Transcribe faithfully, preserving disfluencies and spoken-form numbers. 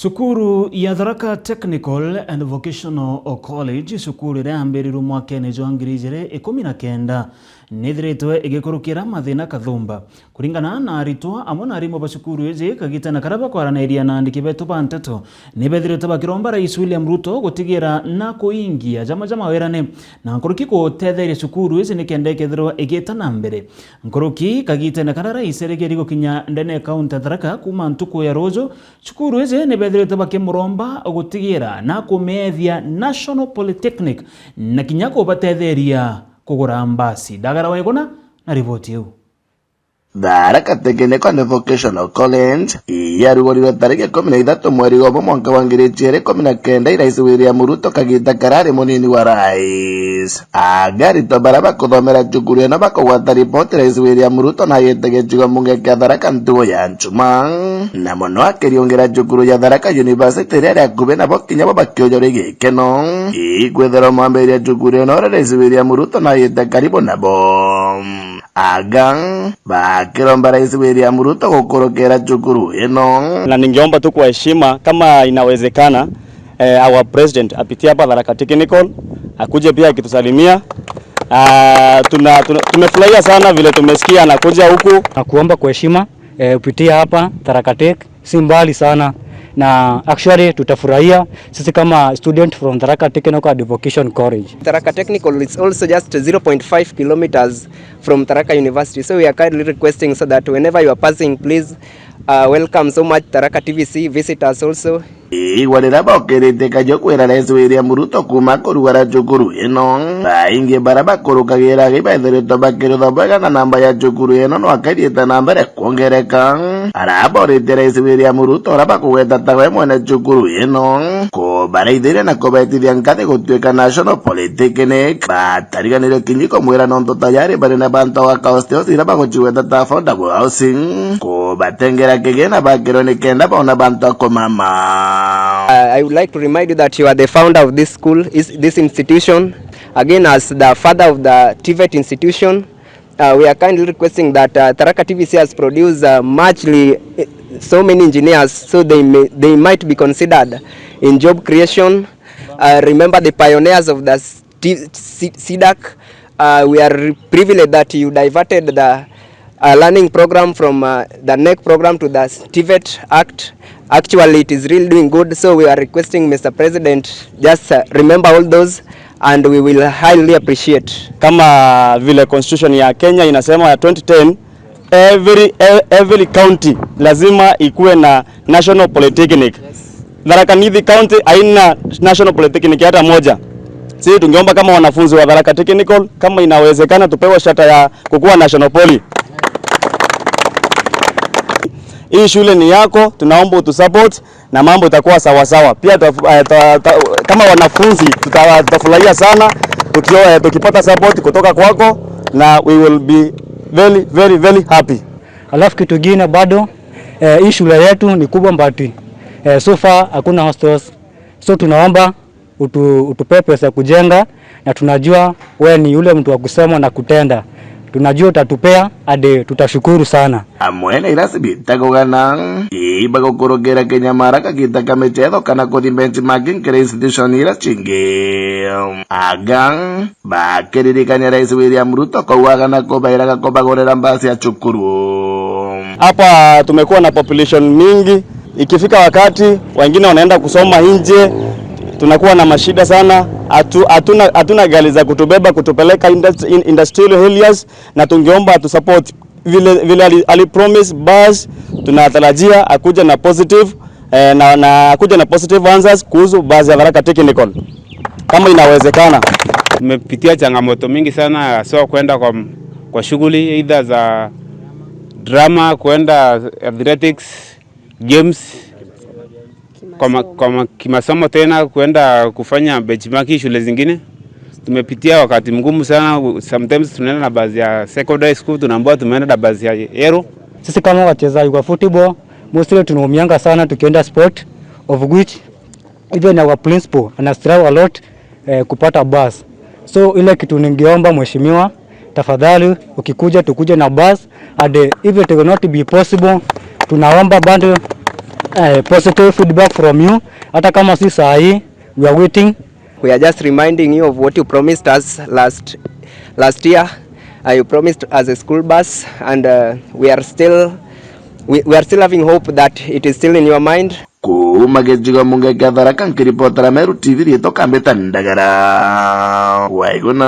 Cukuru ya Tharaka Technical and Vocational College, cukuru iria yambirirwe mwakene jwa ngiri ijiri ikumi na kenda, nithiritwe igikurukira mathina kathumba. Kuringana na aritwa amwe na arimu ba cukuru iji, kagitene karia bakwaraniria na andiki betu ba nteto, nibethiritwe bakiromba Rais William Ruto gutigira na kuingia jama ja mawirane na nkuruki gutetheria cukuru iji nikenda ikethirwa igiita na mbere. Nkuruki kagitene karia Rais erigeri gukinya ndene ya kaunti ya Tharaka kuuma ntuku ya ruju, cukuru iji nibethiritwe bakimuromba gutigira na kumeethia National Polytechnic na kinya kubatetheria kugura mbasi. Ndagara Waiguna na riboti iu. Tharaka Technical and Vocational College iyarugorirwe tariki ikumi na ithatu mweri wa umwe mwanka wa ngiri ijiri ikumi na kenda i Rais William Ruto kagita karari munini wa rais. Anga aritwa baria bakuthomera cukuru ino bakugwata ripoti Rais William Ruto na ayite gicigo mbunge kia Tharaka ntugu ya Nchuma, na mono akiriungira cukuru ya Tharaka University iria iri akubi nabo kinya bo bakiujwa ri gikeno ikwithirwa mwambiria cukuru ino uria Rais William Ruto na ayite karibu nabo. Anga bakiromba Rais William Ruto gukurukira cukuru ino. Na ningeomba tu kwa heshima, kama inawezekana, eh, our president apitie hapa Tharaka Technical, akuje pia akitusalimia. Ah, tuna, tuna, tumefurahia sana vile tumesikia anakuja huku. Na kuomba kwa heshima, eh, upitie hapa Tharaka Tech, si mbali sana. Na actually tutafurahia sisi kama student from Tharaka Technical and Vocation College. Tharaka Technical is also just zero point five kilometers from Tharaka University. So we are kindly requesting so that whenever you are passing, please, uh, welcome so much Tharaka T V C, visit us also. Igwa riria bokiritie kajua kwira Rais William Ruto kuuma kurugara cukuru ino, baingi baria bakurukagira agi bethiritwe bakirutha bwega na namba ya cukuru ino no akaithiite na mbere kwongereka. Araboritie Rais William Ruto uria bakugweta tawe mwene cukuru ino, kubaraithiria na kubetithia nkathi gutuika National Polytechnic. Batariganirio kinyi kumwira nontu tayari bari na bantu ba Kaosteos iria bagucigweta ta affordable housing, kubatengera kigina bakirwe nikenda bona bantu a kumama. Uh, I would like to remind you that you are the founder of this school, is, this institution. Again, as the father of the TVET institution, uh, we are kindly requesting that, uh, Tharaka T V C has produced, uh, muchly, eh, so many engineers, so they may, they might be considered in job creation. Uh, remember the pioneers of the T-, C-, CDAC. Uh, we are privileged that you diverted the, uh, learning program from, uh, the NEC program to the TVET Act. Actually, it is really doing good. So we are requesting, Mister President, just, uh, remember all those and we will highly appreciate. Kama vile constitution ya Kenya inasema ya twenty ten, every, e-, every county lazima ikuwe na National Polytechnic. Tharaka Nithi County haina National Polytechnic hata moja. Sisi tungeomba kama wanafunzi wa Tharaka Technical, kama inawezekana, tupewe shata ya kukuwa National Poly. Hii shule ni yako, tunaomba utusupport na mambo itakuwa sawa sawa. Pia tuta-, eh, tuta-, tuta-, kama wanafunzi tuta-, tutafurahia sana tukio-, eh, tukipata support kutoka kwako, na we will be very, very, very happy. Alafu kitu kingine bado, eh, hii shule yetu ni kubwa but, eh, so far hakuna hostels. So tunaomba utu-, utupee pesa ya kujenga, na tunajua wewe ni yule mtu wa kusema na kutenda. Tunajua utatupea, hadi tutashukuru sana. Amwe na iria cibitagugana, ibagukurukira kinyamara kagita ka michetho kana kuthi benchmarking kiri institution iria cingi. Anga bakiririkania Rais William Ruto kauaga na kubairaga kubagurira mbasi ya cukuru. Hapa tumekuwa na population mingi, ikifika wakati wengine wanaenda kusoma nje, tunakuwa na mashida sana. Hatu-, hatuna, hatuna gari za kutubeba kutupeleka indus-, in-, industrial areas, na tungeomba atusupport vile, vile ali, ali promise bus, tunatarajia akuje na positive, eh, na, na akuje na positive answers kuhusu bus ya Tharaka Technical kama inawezekana. Tumepitia changamoto mingi sana, haswa kwenda kwa, kwa shughuli either za drama, kwenda athletics, games, kwa ma-, kwa ma-, kimasomo tena, kuenda kufanya benchmark shule zingine. Tumepitia wakati mgumu sana. Sometimes tunaenda na basi ya secondary school, tunaambiwa tumeenda na basi ya yellow. Sisi kama wachezaji wa football, mostly tunaumianga sana tukienda sport, of which even our principal ana struggle a lot, eh, kupata bus. So ile kitu ningeomba mheshimiwa, tafadhali ukikuja tukuje na bus, and, eh, if it will not be possible, tunaomba bado Eh, positive feedback from you. Hata kama si saa hii, we are waiting. We are just reminding you of what you promised us last last year. Uh, you promised us a school bus, and uh, we are still we, we are still having hope that it is still in your mind. Kuuma gicigo mbunge kia Tharaka, nkiripotera Meru T V, riitwa Kambita Ndagara. Waiguna.